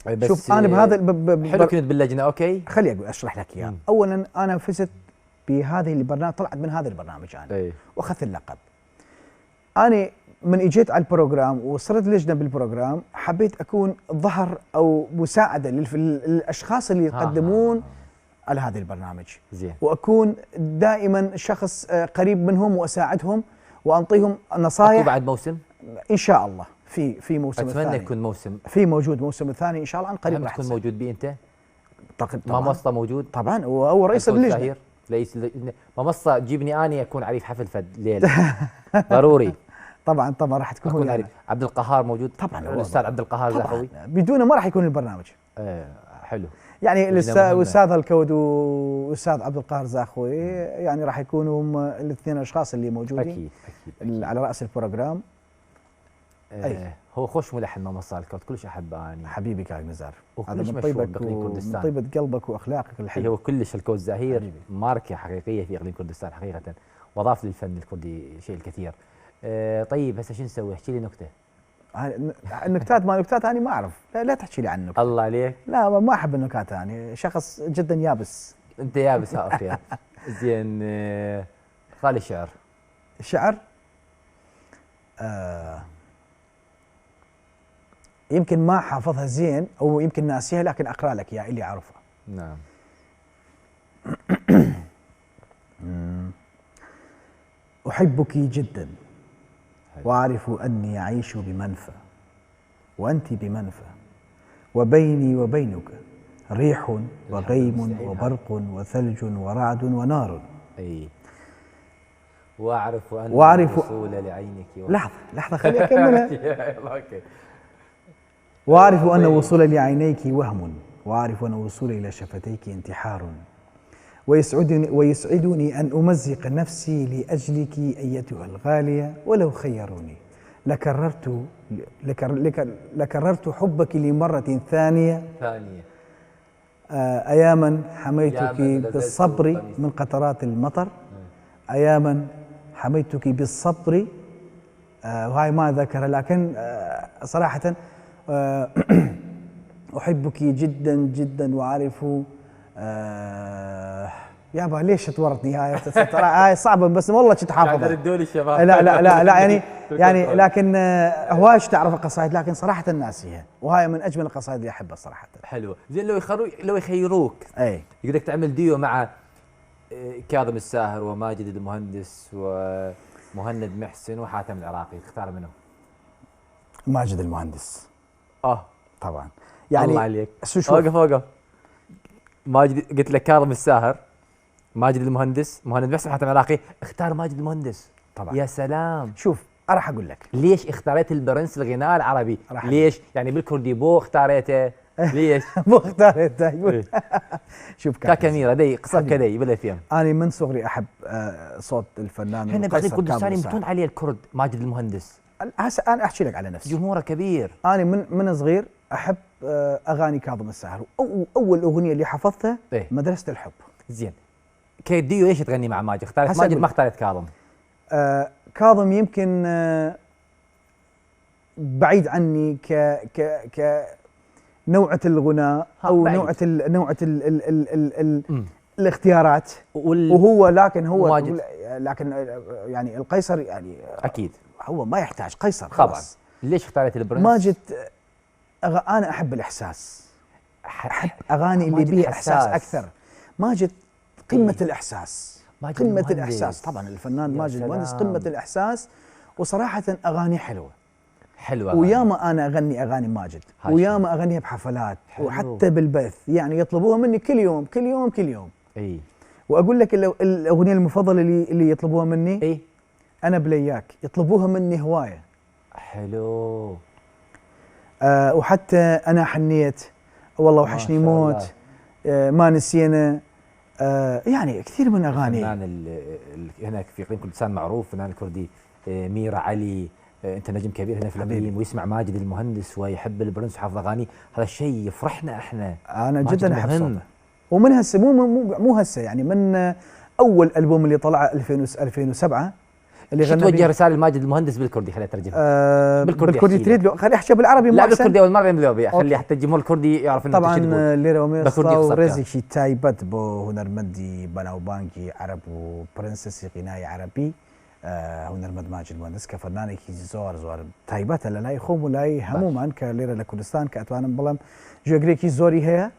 بس شوف انا بهذا حلو كنت باللجنه. اوكي خلي اقول اشرح لك اياه. اولا انا فزت بهذه البرنامج، طلعت من هذا البرنامج انا واخذت اللقب. انا من اجيت على البروجرام وصرت لجنه بالبروجرام حبيت اكون ظهر او مساعده للاشخاص اللي يقدمون على هذا البرنامج. زين. واكون دائما شخص قريب منهم واساعدهم وانطيهم نصائح. بعد موسم ان شاء الله في موسم الثاني. اتمنى يكون موسم موجود موسم الثاني ان شاء الله عن قريب راح تكون موجود بيه انت. طبعا مصطى موجود طبعا وهو رئيس اللجنه. رئيس مصطى جيبني اني اكون عريف حفل فد ليله ضروري. طبعا راح تكون عريف. عبد القهار موجود طبعا. الاستاذ عبد القهار زاخوي بدونه ما راح يكون البرنامج. حلو. يعني الاستاذ الكود والاستاذ عبد القهار زاخوي يعني راح يكونوا هم الاثنين الاشخاص اللي موجودين اكيد على راس البروجرام. هو خوش ملحن ما مصال الكود كلش احبه اني. حبيبي كاغ نزار. هذا من طيبك كردستان، من طيبه قلبك واخلاقك الحلوه. هو كلش الكود زهير ماركه حقيقيه في اقليم كردستان حقيقه، واضاف للفن الكردي شيء الكثير. طيب هسه شو نسوي؟ احكي لي نكته. النكتات ما نكتات انا ما اعرف. لا تحكي لي عن النكت. الله عليك. لا ما احب النكات انا شخص جدا يابس. انت يابس. اوكي زين. خالي شعر. الشعر يمكن ما حافظها زين او يمكن ناسيها لكن اقرا لك يا اللي اعرفها. نعم. احبك جدا واعرف اني اعيش بمنفى وانت بمنفى وبيني وبينك ريح وغيم وبرق وثلج ورعد ونار. اي. واعرف ان الوصول لعينك لحظه خليني اكملها. اوكي. واعرف ان الوصول لعينيك وهم واعرف ان الوصول الى شفتيك انتحار ويسعدني ان امزق نفسي لاجلك ايتها الغاليه ولو خيروني لكررت حبك لمره ثانيه اياما حميتك بالصبر من قطرات المطر اياما حميتك بالصبر. وهاي ما ذكرها لكن صراحه احبك جدا جدا واعرف. يابا ليش تورطني هاي؟ ترى هاي صعبه بس والله كنت حافظها. ردوا لي الشباب. لا يعني لكن هواش تعرف القصائد لكن صراحه ناسيها وهاي من اجمل القصائد اللي احبها صراحه. حلو. زين لو يخيروك اي يقول لك تعمل ديو مع كاظم الساهر وماجد المهندس ومهند محسن وحاتم العراقي، تختار منهم؟ ماجد المهندس طبعا. يعني الله عليك. شوف اوقف ماجد، قلت لك كاظم الساهر، ماجد المهندس، مهند محسن حاتم العراقي، اختار ماجد المهندس طبعا. يا سلام. شوف راح اقول لك ليش اختاريت البرنس الغناء العربي؟ ليش يعني بالكردي بو اختاريته؟ ليش بو اختاريته؟ شوف كاميرا دي قصر كدي بلا فيهم. انا من صغري احب صوت الفنان احنا بقليب كردستاني متون عليه الكرد ماجد المهندس. هسه انا احكي لك على نفسي، جمهوره كبير. انا من صغير احب اغاني كاظم الساهر، اول اغنيه اللي حفظتها مدرسه الحب. زين، كيديو ليش تغني مع ماجد؟ اختارت ماجد ما اختارت كاظم. كاظم يمكن بعيد عني ك نوعة الغناء او نوعة الاختيارات، وهو لكن يعني القيصر يعني اكيد هو ما يحتاج قيصر خلاص. طبعا. ليش اختارت البرنس؟ ماجد انا احب الاحساس، احب اغاني اللي بيها احساس اكثر. ماجد قمة الإحساس، قمة الإحساس طبعا. الفنان ماجد المهندس قمة الإحساس، وصراحة أغاني حلوة وياما أنا أغني أغاني ماجد، وياما أغنيها بحفلات وحتى بالبث، يعني يطلبوها مني كل يوم كل يوم كل يوم. وأقول لك الأغنية المفضلة اللي يطلبوها مني أنا بلياك، يطلبوها مني هواية. حلو. وحتى أنا حنيت، والله وحشني موت، ما نسينا، يعني كثير من اغاني. فنان هناك في اقليم كردستان معروف، فنان الكردي ميرا علي، انت نجم كبير هنا في الاقليم، ويسمع ماجد المهندس ويحب البرنس وحافظ اغاني، هذا الشيء يفرحنا احنا. انا جدا احب صوته، ومن هسه مو هسه، يعني من اول البوم اللي طلع 2007 اللي غنى. توجه رساله لماجد المهندس بالكردي، خليها ترجمها. بالكردي تريد له؟ خليه يحكي بالعربي. لا بالكردي اول مره يملوا، خليه حتى الجمهور الكردي يعرف انه طبعا. ليرة وميصة ورزقي تايبت بو هنرمندي بناو بانكي عرب وبرنسسي غناية عربي. هنرمند ماجد المهندس كفنان كي زور تايبت لا يخوم ولا هموما كليرة لكردستان كاتوان بلام جوغريكي زوري هي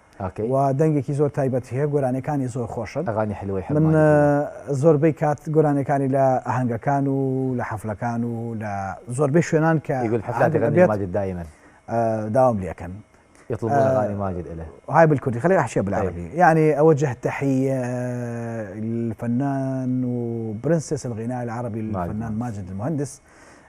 ودنگێکی زۆر تایبەت هەیە، گۆرانەکانی زۆر خۆشن، ئەغانی حلوەی حەڵ من زۆربەی کات گۆرانەکانی لە ئاهەنگەکان و لە حەفلەکان و لە زۆربەی شوێنان کە يقول حفلات يغني ماجد دائما داوم لي كان يطلبون اغاني ماجد له. وهاي بالكردي خليني احكيها بالعربي. يعني اوجه تحيه للفنان وبرنسس الغناء العربي الفنان ماجد المهندس.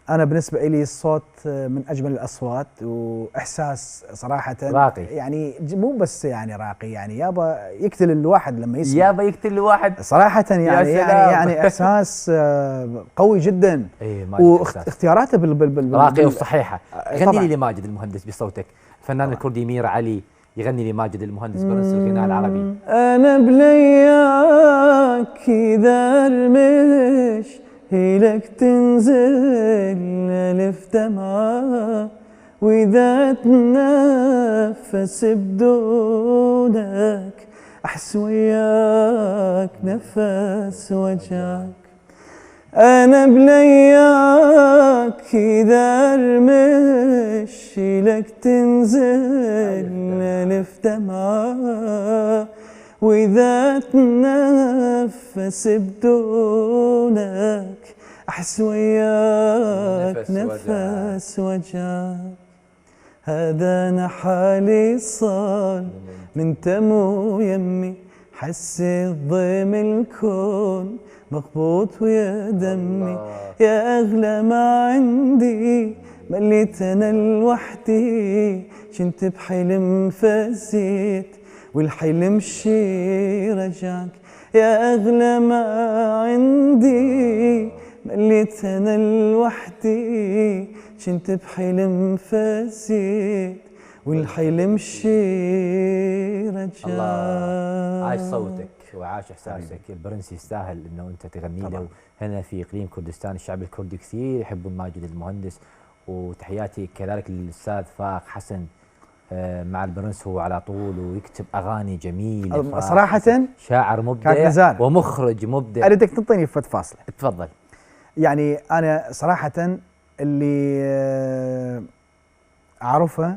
أنا بالنسبة لي الصوت من أجمل الأصوات، وإحساس صراحة راقي، يعني مو بس يعني راقي، يعني يابا يقتل الواحد لما يسمع، يابا يقتل الواحد صراحة يعني إحساس قوي جدا. واختياراته راقية وصحيحة. غني لي لماجد المهندس بصوتك، الفنان الكردي ميرا علي يغني لماجد المهندس برنس الغناء العربي. أنا بلياك إذا رمش هيلك تنزل ألف دمعة، وإذا تنفس بدونك أحس وياك نفس وجعك. أنا بلياك إذا رمش هيلك تنزل ألف دمعة، وإذا تنفس بدونك أحس وياك نفس وجعك. هذا أنا حالي صار من تمو يمي، حسيت ضيم الكون مخبوط ويا دمي. يا أغلى ما عندي مليت أنا لوحدي، كنت بحلم فزيت والحلم شي رجعك. يا أغلى ما عندي مليت أنا لوحدي، كنت بحلم فزيت والحلم شي رجعك. الله، عاش صوتك وعاش إحساسك. البرنس يستاهل إنه أنت تغني له. هنا في إقليم كردستان الشعب الكردي كثير يحبون ماجد المهندس، وتحياتي كذلك للأستاذ فاق حسن مع البرنس، هو على طول ويكتب اغاني جميله صراحه، شاعر مبدع ومخرج مبدع. اريدك تنطيني فت فاصله. تفضل. يعني انا صراحه اللي اعرفه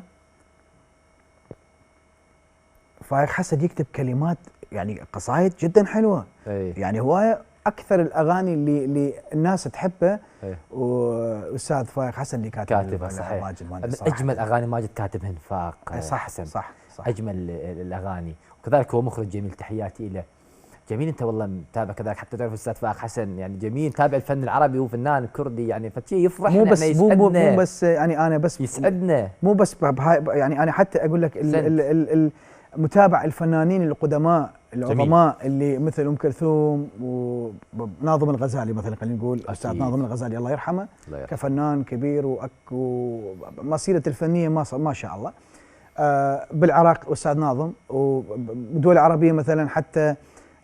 فايق حسن يكتب كلمات، يعني قصايد جدا حلوه. يعني هوايه اكثر الاغاني اللي الناس تحبه. إيه. واستاذ فايق حسن اللي كاتبها صحيح. ماجد اجمل اغاني ماجد كاتبهن فاق صح حسن. صح اجمل الاغاني، وكذلك هو مخرج جميل، تحياتي له. جميل انت والله متابع كذلك، حتى تعرف الاستاذ فاق حسن يعني جميل، تابع الفن العربي وفنان كردي يعني، فشي يفرح مو بس مو يسعدنا. بس يعني انا بس يسعدنا، مو بس يعني انا حتى اقول لك متابع الفنانين القدماء العظماء اللي مثل ام كلثوم وناظم الغزالي مثلا، خلينا نقول استاذ ناظم الغزالي الله يرحمه كفنان كبير ومسيرته الفنيه ما شاء الله. بالعراق استاذ ناظم، ودول عربيه مثلا حتى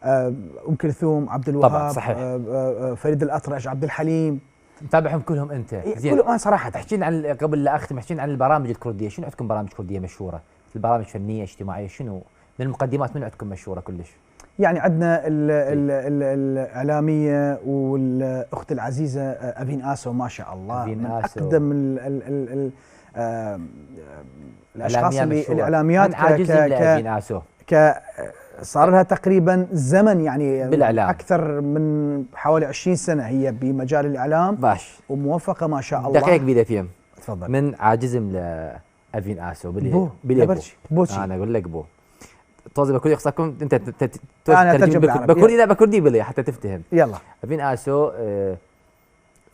ام كلثوم، عبد الوهاب، صحيح. فريد الاطرش، عبد الحليم، متابعهم كلهم انت؟ زين كلهم صراحه. احكينا عن قبل لا اختم، احكينا عن البرامج الكرديه، شنو عندكم برامج كرديه مشهوره؟ البرامج فنيه اجتماعيه، شنو من المقدمات من عندكم مشهوره كلش؟ يعني عندنا الاعلاميه والاخت العزيزه افين اسو ما شاء الله، من اقدم الاشخاص الاعلاميات افين اسو صار لها تقريبا زمن يعني بالإعلام. اكثر من حوالي 20 سنه هي بمجال الاعلام باش وموفقه ما شاء الله. دقيق بيدا فيهم. تفضل. من عاجزم لافين اسو بو انا اقول لك بو توزي بكردي يخصكم انت انا ترجم بكردي، لا بكردي بلي حتى تفتهم. يلا. افين اسو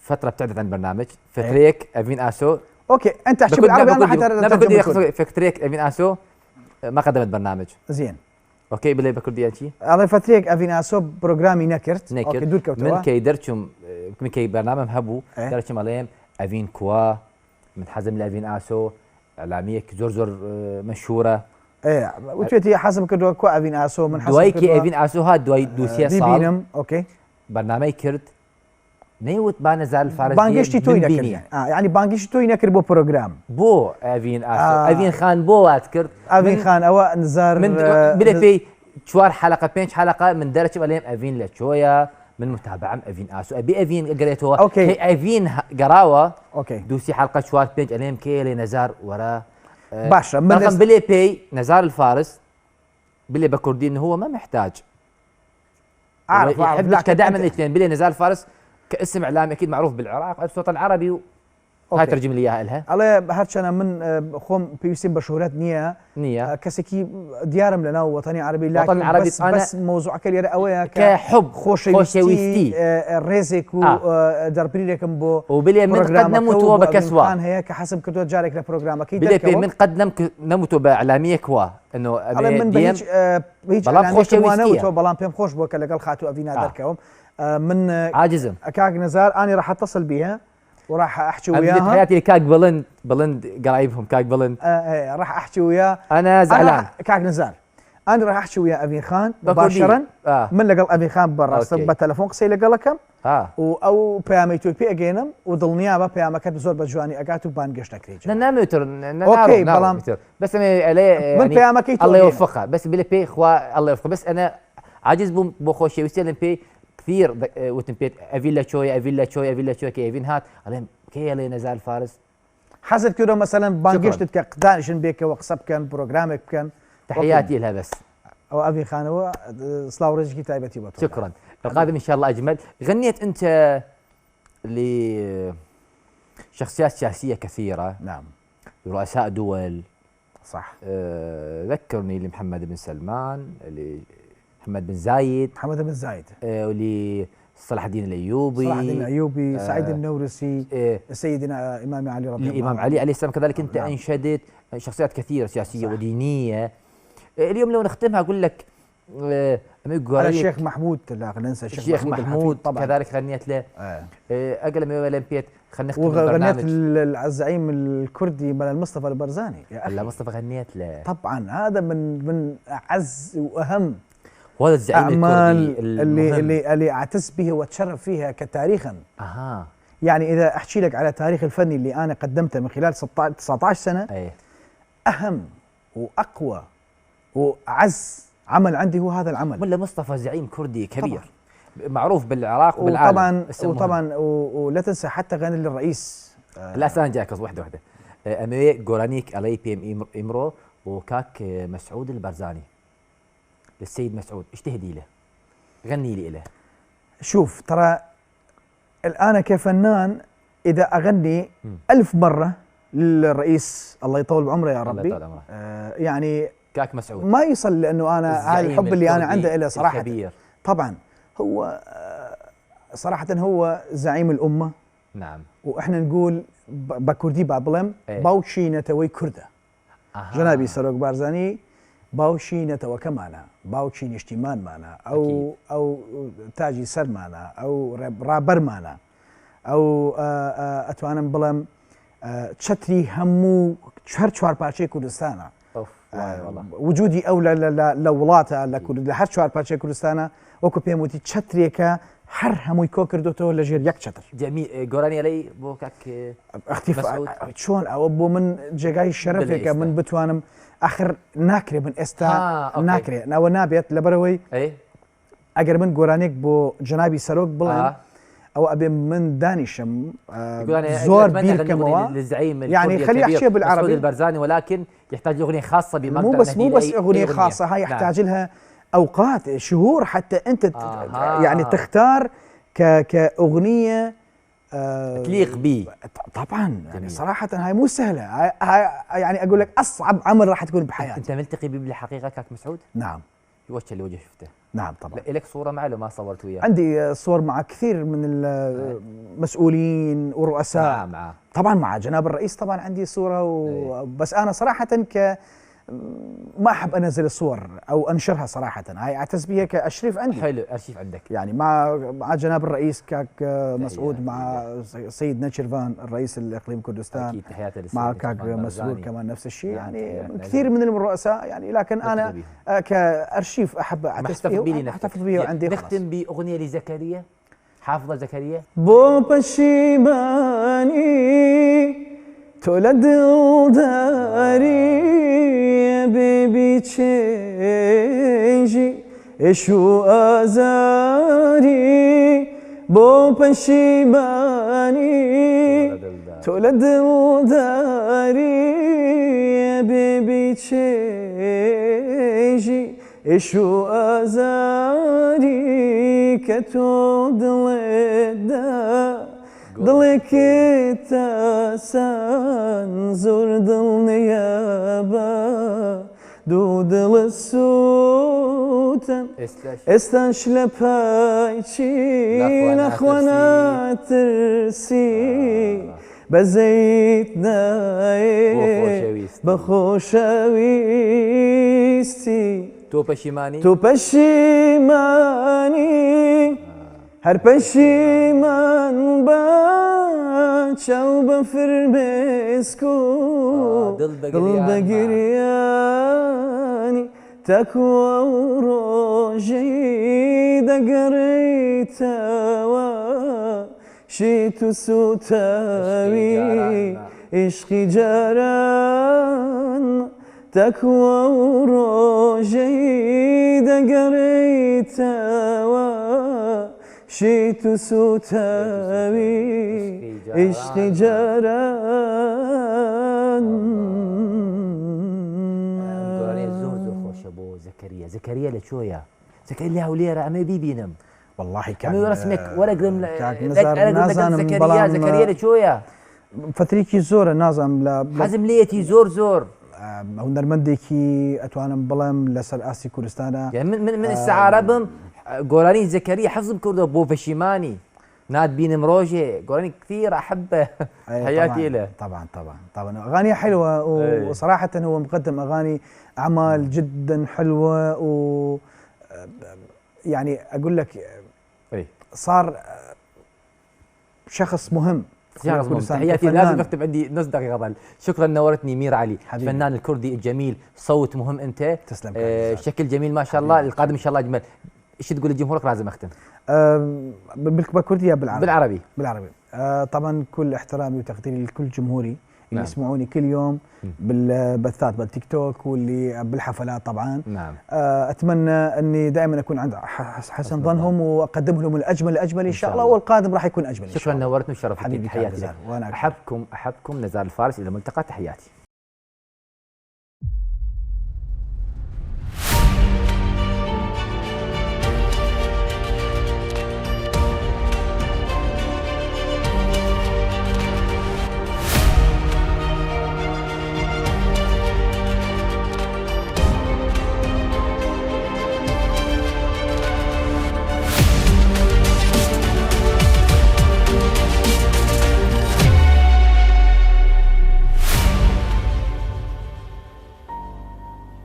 فتره ابتعدت عن برنامج فكريك افين اسو. اوكي انت احكي بالعربي انا حتى بكردي فكريك افين اسو ما قدمت برنامج. زين اوكي بلي بكردي انشي الله يفتريك افين اسو بروجرامي نكرت اوكي دول من كي درتشم من كي برنامج هبو درتشم عليهم افين كوا من حزم لافين اسو اعلاميه زور مشهوره. ايه وتويتي حسب كدو كوا افين اسو من حسب دويكي افين اسو هاد دوسيه صال اوكي برنامج كرد نيوت بانا زال الفارس بانجشتي توي نكر يعني بانجشتي توي نكر بو بروجرام بو افين اسو افين خان بو واتكرد افين خان او نزار من بلا بي شوار حلقه بينش حلقه من درج عليهم افين لشويه من متابعه افين اسو ابي افين قريتوها اوكي افين قراوه اوكي دوسي حلقه شوار بينش عليهم كي نزار وراه باشا رقم بلي بي نزار الفارس بلي بكردي انه هو ما محتاج اعرف لكن كدعم الاثنين بلي نزار الفارس كاسم اعلامي اكيد معروف بالعراق الصوت العربي هاي ترجم لي اياها لها الله هاتش انا من خوم بيوسين بشهورات نيه كسكي ديارم لنا وطني عربي لكن وطن عربي بس موضوع كلير اويا كحب خوشويستي الريزك ودربريكم بو وبلي من قد نموتوا بكسوا كان هي كحسب كنت جارك لبروجرام اكيد بلي من قد نموتوا باعلاميه كوا انه من بهيج بلام خوشويستي بلام بيم خوش بو كلا خاتو افينا دركم من عاجزم كاك نزار انا راح اتصل بيها وراح احكي وياها. حياتي كاك بلند قرايبهم كاك بلند. راح احكي وياه. انا زعلان. كاك نزار انا راح احكي ويا افين خان مباشرا. من لقى افين خان برا بالتليفون قصي لقى لكم او بيامي تو بي اجينم وضل نيابه بياما كانت زور بجواني اقاتو بانقش تكريج نامتر اوكي بلام بس عليه من بياما كيتو الله يوفقها بس بلي بي اخوا الله يوفقها بس انا عاجز بو خوشي ويستلم بي كثير وتنبيت افيلا شوي كي افين هات عليهم كي اللي نزال فارس حسب كده مثلا بانجشت كقدانشن بيك وقصب كان بروجرامك كان تحياتي لها بس او افين خان هو صلاو رزقي تايبتي بطل. شكرا القادم ان شاء الله اجمل. غنيت انت لشخصيات سياسيه كثيره نعم رؤساء دول صح ذكرني لمحمد بن سلمان محمد بن زايد ولصلاح الدين الايوبي سعيد النورسي سيدنا امام علي رضي الله عنه الامام علي عليه السلام كذلك انت انشدت شخصيات كثيره سياسيه صح. ودينيه. اليوم لو نختمها اقول لك على الشيخ محمود لا ننسى الشيخ محمود كذلك غنيت له اقل من اولمبياد. خلينا نختم وغنيت الزعيم الكردي مال مصطفى البرزاني يا اخي. لا مصطفى غنيت له طبعا هذا من اعز واهم وهذا الزعيم الكردي اللي اعتز به واتشرف فيها كتاريخا. يعني اذا احكي لك على تاريخ الفني اللي انا قدمته من خلال 19 سنه اهم واقوى واعز عمل عندي هو هذا العمل. ولا مصطفى زعيم كردي كبير طبعا. معروف بالعراق وبالعالم وطبعا ولا تنسى حتى غني للرئيس لا انا جاك واحده امي جورانيك علي بي امرو وكاك مسعود البرزاني للسيد مسعود ايش تهدي له؟ غني لي له. شوف ترى الآن كفنان إذا أغني 1000 مرة للرئيس الله يطول بعمره يا ربي، الله يطول عمره. يعني كاك مسعود ما يصل، لأنه أنا هذا الحب اللي أنا عنده له صراحة الكبير. طبعا هو صراحة هو زعيم الأمة. نعم. وإحنا نقول بكردي بابلم باوشي نتوي كردة. جنابي سروق بارزاني باوشي نتوي كمانا، باوشي نشتيمان مانا، أو تاجي سر مانا، أو رابر مانا، أو أتوانا بلم تشتري همو شهر بارشي كردستانا. وجودي أو لولاتا لهر شهر بارشي كردستانا وكو بيموتي تشتريكا هر هموی کو کردوتو لجیر یک چتر. جميل گورانی علی بو کاک اختیفا شون او بو من جگای شرفی که من بتوانم آخر ناکری من استا ناکری نو نابیت لبروی اگر من گورانیک بو جنابی سروق بلن او ابي من دانشم زور بير كموا يعني خليه يحكي بالعربي مسعود البرزاني، ولكن يحتاج اغنيه خاصه بمقدر مو بس اغنيه خاصه، هاي يحتاج لها اوقات شهور حتى انت يعني تختار كاغنيه تليق بي. طبعا يعني صراحه هاي مو سهله، هاي يعني اقول لك اصعب عمل راح تكون بحياتك. انت ملتقي بيه بالحقيقه كاك مسعود؟ نعم. الوجه اللي وجه شفته؟ نعم طبعا. لك صوره معه لو ما صورت وياه؟ عندي صور مع كثير من المسؤولين ورؤساء. مع طبعا مع جناب الرئيس طبعا عندي صوره بس انا صراحه ما احب انزل الصور او انشرها صراحه، هاي اعتز بها كارشيف عندي. حلو ارشيف عندك يعني مع جناب الرئيس كاك مسعود، مع سيد نتشرفان الرئيس الاقليم كردستان، اكيد تحياتي مع كاك مسرور كمان نفس الشيء، يعني كثير من الرؤساء يعني، لكن انا كارشيف احب اعتز بيه احتفظ بيه عندي. نختم باغنيه لزكريا حافظه زكريا. بو بشيماني تولد داري بيبي تشينجي اشو ازاري بو بشيماني تولد داري بيبي تشينجي اشو ازاري كتو دلدا ضلك تاسان زور ضلني يابا دود للسوتن استنشلب هايشي نخوانا ترسي بزيت ناي بخوشاويستي تو پشیمانی هر پشیمان باش او بفر بسکو دل بگریانی تکوا و روژی دگریتوا شیتو سوتاوی عشقی جاران تکوا و روژی دگریتوا شيتو سوتاوي عشقي جاران. زور خوش ابو زكريا لشويا زكريا وليرة عمي بيبينم والله كان عمي رسمك ورق زكريا لشويا فتريكي زور نازم حزم ليتي زور هو نرمنديكي اتوانم بلم لسر اسي كردستانا يعني من الساعه ربم قولاني زكريا حفظ كرده بو فشيماني ناد بين مروجي قولاني كثير احبه حياتي له. طبعا اغاني حلوه وصراحه هو مقدم اغاني اعمال جدا حلوه و يعني اقول لك صار شخص مهم. تحياتي لازم اكتب عندي نص دقيقه ظل. شكرا نورتني مير علي حبيبي. الفنان الكردي الجميل، صوت مهم انت. تسلم. شكل جميل ما شاء الله. القادم ان شاء الله اجمل. ايش تقول لجمهورك؟ لازم اختم بالكرديه بالعربي. طبعا كل احترامي وتقديري لكل جمهوري اللي يسمعوني كل يوم بالبثات بالتيك توك واللي بالحفلات طبعا. نعم. اتمنى اني دائما اكون عند حسن ظنهم واقدم لهم الاجمل ان شاء الله، والقادم راح يكون اجمل ان شاء الله. شكرا نورتني وشرفتني. حبيبي تحياتي لك. احبكم نزار الفارس. الى الملتقى. تحياتي.